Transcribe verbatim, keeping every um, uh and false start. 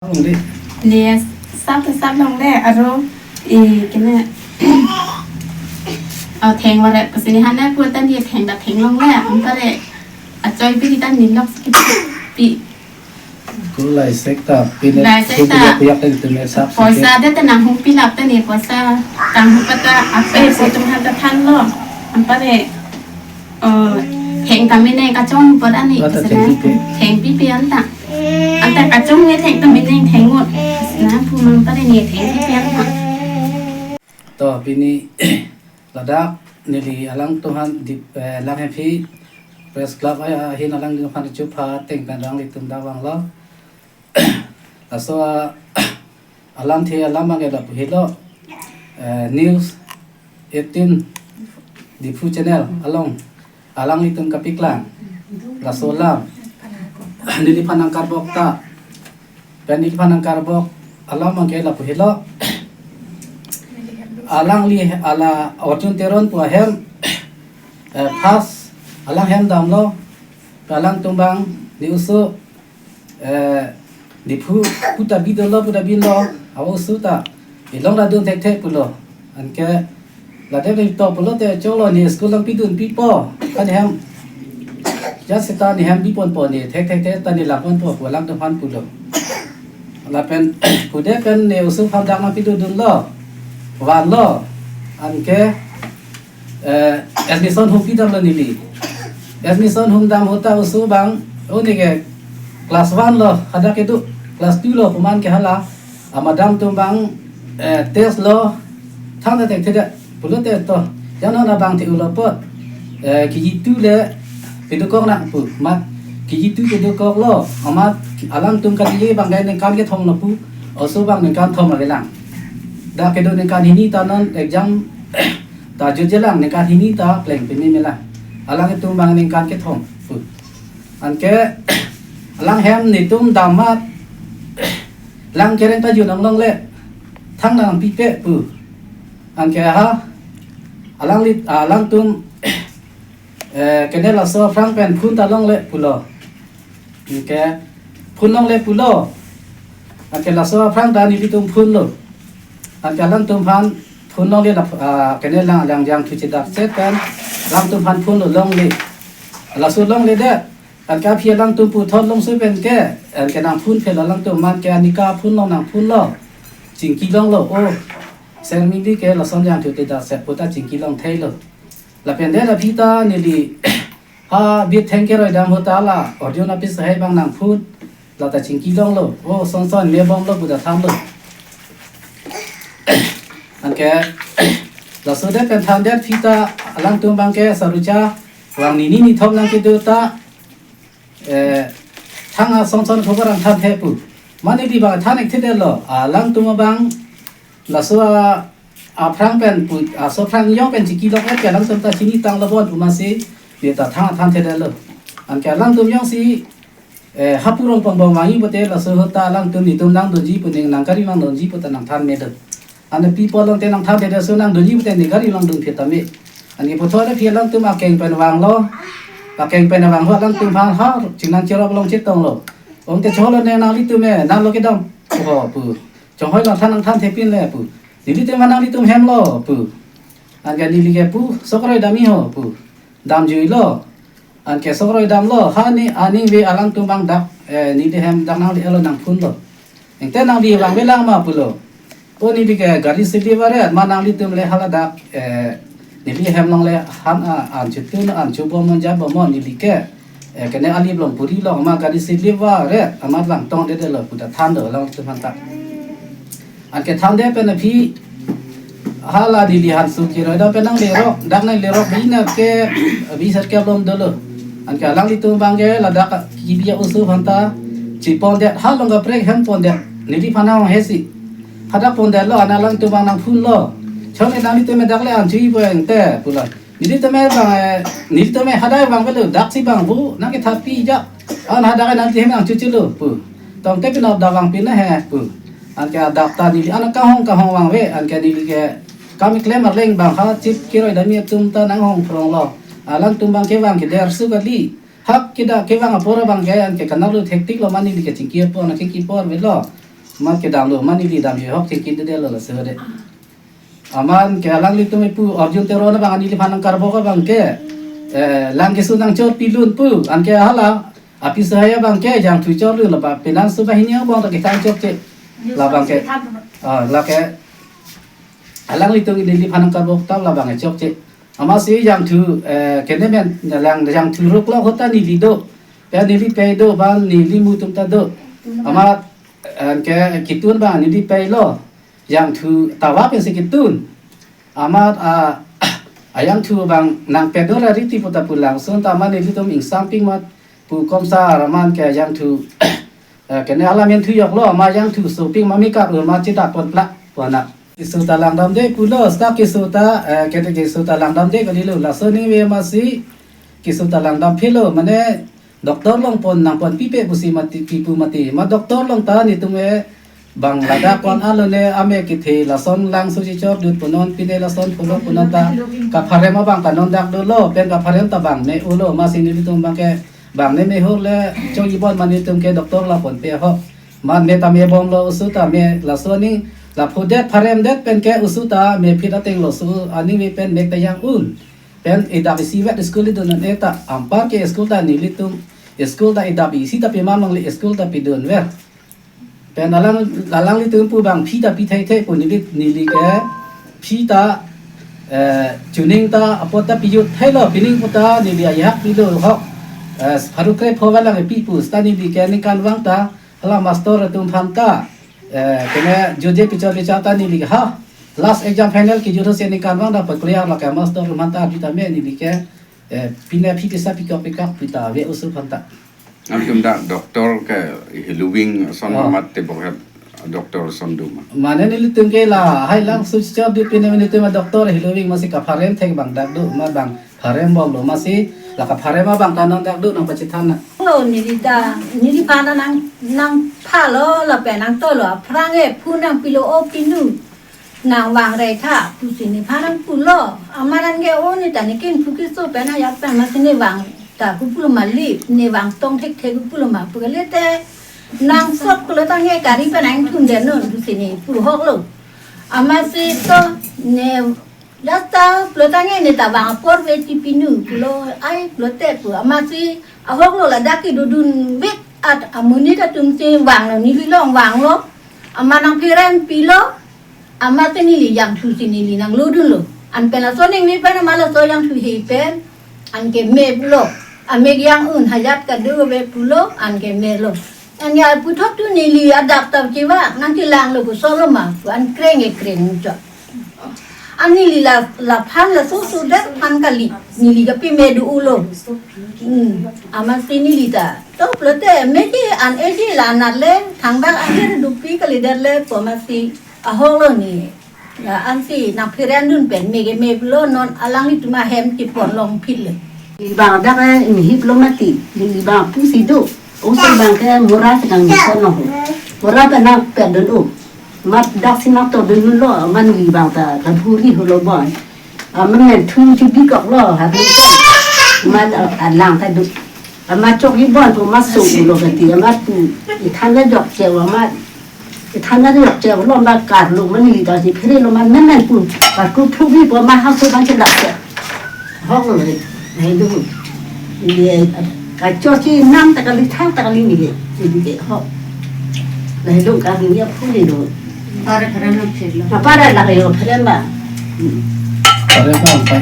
Longle. Ne sap sap longle, aro e kene, oh, theng varet pusi ne han ne pu ta ne theng ta theng longle, anpare achoi pi ta ne lok si pi. Ku lai sek ta pi ne, lai sek ta. Kuyak ta itu ne sap sap. Poisa de ta nang hu pi lap ta ne poisa tang hu pa ta ape po tum han ta than lo. Anpare, oh, theng ta mene kachong po ta ne. Ata pusi theng ne pipe. Theng pipe anta. Anta kachong ne thek ta mene theng ngot. Na pu mang pare ne thek thek piang ma. To pini ladak neli alangtum aphan di, eh, Langhepi Press Club, eh, ahin alangtum aphan chupha ateng pen alanglitum dak vanglo. Laso, ah, alamthe alam abang ke lapu helo, eh, News eighteen Diphu channel along alanglitum kapaklang. Laso alam neliphan nangkarbok ta, pen neliphan nangkarbok alam abang ke lapu helo. Alangli hala Arjun Teron pu ahem, eh, first alang hem damlo, alangtum abang ne oso, eh, Diphu pu ta bidolo pu ta binlo, a-oso ta ilong ta dun thekthe pulo. Anke ladak ne to pulote cholo ne school lang pidun pipo, kan hem. Just ta ne hem biponpo, ne thekthekthe ta ne langponpo pu alangtum aphan pulo. Lapen pudet pen ne oso aphan dak nangpidundunlo, vanlo. Anke, eh, admission hum pidamlo neli. Admission hum dam ahut ta oso abang, o ne ke class one lo, hadak kedo class two lo, pu man ke hala amadam atum abang, eh, test lo, thang ta thekthedet pulote to, ya non abang the ulo apot, eh, K G two le pedokok nang pu, mat K G two pedokoklo, amat alangtum kali abang ke ningkan kethom lo pu, oso abang ningkan thom avelang. Dak kedo ningkan hini ta non exam ta jutjelang, ningkan hini ta pleng pini mela. Alangtum abang ningkan kethom pu. Anke alang hem netum dam amat lang kereng ta jun nang longle, thang nangpipe pu. Anke ha alangli, alangtum, eh, kene laso aphrang pen phone ta longle pulo. Anke phone longle pulo. Anke laso aphrang ta nelitum phone lo. Anke alangtum aphan phone longle la, ah, kene lang lang jang thu chedak set pen alangtum aphan phone lo longle. Laso longledet, anke aphi alangtum puthot longso pen ke, anke nang phone phelo alangtum, man ke anika phone lo, nang phone lo. Chingki longlo, o, Sir Mili ke lason jang thu chedak set pu ta chingki long theilo. Lapen det aphi ta neli ha bitheng keroi dam ahut ta la Arjun aphi sahai abang nang phone, la ta chingki longlo. O, son son me bomlo pu ta thanlo. Anke laso det pen thandet aphi ta alangtum abang ke sarucha vang nini nithom nangkedo ta, eh, thang ason son khobor ang thanthe pu. Mane di abang than ik thedetlo, alangtum abang laso a, aphrang pen pu, aso aphrang jong pen chingki longdet ke alangtum ta chini tanglo bon pu masi, ne ta thang thanthedetlo. Anke alangtum jongsi, eh, hapu rong pangbom vangji pote laso ahut ta alangtum netum nangdunji pu, ne nang gari nangdunji pu ta nang than medo. Ane pi polong te nang than thedet, so nangdunji pote ne gari nangdun phi tame. Anke puthot aphi alangtum akeng pen vanglo. Akeng pen vang ahut alangtum aphan ha chingnang cherop along chetonglo. Ong te cholo ne nanglitum me, nanglo kedam ho pu. Chonghoi lang than nang thanthe pin le pu. Nelitum aphan nanglitum hemlo pu. Anke neli ke pu, sok roi damji ho pu. Damjuilo. Anke sok roi damlo, ha ne aning ave alangtum abang dak, eh, neli hem dak nangle-etlo, nang phone lo. Engte nangli vangve lang ma pulo. O neli ke gari silip aret, ma nanglitum le haladak, eh, neli hem along le han a, an chutun, an chubom, an jabom, neli ke, eh, kene alip along puri along ma gari silip aret, amat vang tongdedetlo pu ta thanlo alangtum aphan ta. Anke thandet pen aphi hala neli hansu keroi dam pen nanglerok, dak nanglerok bina ke, bina ke alom dolo. Anke alanglitum abang ke ladak kibi a-oso aphan ta chipondet, ha along kaprek hem pondet. Neliphan nang hesi. Hadak pondetlo, ana alangtum abang nang phone lo. Chon nanglitum me dak le an chui po engte pulo. Nelitum me abang, eh, nelitum me hadak vangvelo, daksi vangvo, nang kethapi ja. An hadak nangtum hem nang chuchulo pu. Tong te pin hadak vang pin he pu. Anke hadak ta neli an kahong kahong vangve, anke neli ke kam keklem arleng abang ha chip keroi damji atum ta nanghong phronglo. Alangtum abang kevang keder su kali. Hak kedak kevang apor abang ke anke kanarlo thektiklo, mane neli ke chingki apor nang kiki apor avelo. Amat kedamlo, amat neli damji ahok chingki dede lo laso de. Amat ke alanglitum epu Arjun Teron abang neliphan nangkarbok abang ke, eh, lang keso nangchor pilun pu, anke hala api sehaya abang ke jangthu chorlun, laba penang suba hini abang ta kethan chokche. Labang ke, ah, lake alanglitum neliphan nangkarbok ta labang chokche. Amatsi jangthu, eh, kenemen lang jangthu ruk lo ahut ta neli do. Pen neli pei do, bang neli mu atum ta do. Amat, eh, ke ketun abang neli peilo. Jangthu tawa pensi ketun. Amat, ah, ajangthu abang nangpedor ariti puta pulang sun ta amat nelitum ingsamping amat pu komsar amat ke jangthu, eh, kene alam yang thu yok lo, amat jangthu soping amat mekar amat chedak pon plak pon na. Keso ta langdamde pulo, seta keso ta, eh, kete keso ta langdamde kalilo, laso aning ave amatsi keso ta langdam philo, mane doctor along pon nangpon pipe pusi mati, pipu mati. Amat doctor along ta netum e bang ladak pon alo ne ame kethe lason lang susi chor dut punon pine lason pulo punon ta kapharem abang ta non dak dolo, pen kapharem ta bang me ulo, amatsi nelitum abang ke bang ne me hur le chong ibon mane netum ke doctor la ponpe ho. Amat me ta me bomlo, oso ta me laso aning la phodet pharem det pen ke oso ta me phit ateng lo, oso aning me pen me ta yang un. Pen idap isi vet school idun an e ta, anpar ke school ta nelitum, school ta idap isi ta pima mangli school ta pidun ver. Pen alang, alanglitum pu abang phi ta pi thei thei pu neli, neli ke phi ta, eh, chuning ta apot ta pijut thailo, pining pu ta neli ajahak pilo ho. Eh, pharo kre pho valang pi pu seta neli ke ningkan vang ta hala master atum aphan ta, eh, kene juje pichor pichor ta neli ha last exam final kejut ho si ningkan vang ta pa clear lake master atum aphan ta pi ta me neli ke, eh, pine phi pisa pikok pikak pu ta ave oso aphan ta. Nangtum dak doctor ke heloving ason, oh, amat tebok het doctor ason do ma? Mane nelitum ke lahai lang susi chor dut pine nelitum doctor heloving amatsi kapharem thek bang dak do, amat bang pharem bomlo, amatsi la kapharem abang ta non dak do nangpachethan na. Lo neli ta, neliphan nang, nangphalo lapen nangtolo, aphrang e phu nangpilo o pinu. Nangvang rei tha pusi nephan nangpulo. Amat an ke o ne ta ne kengphu keso pen ajat pen amatsi ne vang ta kupulo ma li, ne vang tong thek thek kupulo ma pu kali te. Nangsot pulo ta ne kari pen nangthum den non pusi ne pu hok lo. Amatsi to ne jasta pulo ta ne ne ta vang apor ave ti pinu pulo ai pulote pu. Amatsi ahok lo ladak kedodun vek at amonit atum si vanglo, neli along vanglo. Amat nangpherempilo. Amat si neli jangthu si neli nanglodunlo. Anpen laso aning ave pen amat laso jangthu he pen anke me pulo. Amek yang un hajat kado ave pulo anke melo. An ya puthot tu neli adap ta chiva nangchelanglo pu solo ma pu an kreng e kreng chot. An neli la, laphan laso sudet aphan kali. Neli kapi me do ulo. Hmm. Amatsi neli ta to pulote me ke an eji la anat le thangbak akhir dupi kalidet le pu amatsi ahok lo ne. La ansi nangpherendun pen me ke me pulo, non alanglitum ahem kepon long phit le. Neli bang dak e nihip lo mati. Neli bang pusi do. Oso bang ke mura si kangni kono ho. Mura pen nangpedun o. Amat dak si nangtodunlo, amat neli bang ta kaburi holo bon. Amat men thu chibikok lo, ha. Amat, ah, lang ta do. Amat chok ibon pu amat so lo kati, amat pu ithan le jok che amat. Ithan le jok che lo amat karlo, amat neli ta si pherelo amat men men pu. Karku phu bi pu amat ha so bang che dak che. Hok lo le. Nai do. Ye, kachor si nam ta kali thang ta kali ne. Ye, ye, hok. Lahelo kali ya phu ne do. Para para na phirlo. Na para la yo pherem ba. Hmm. Pare ba, pa.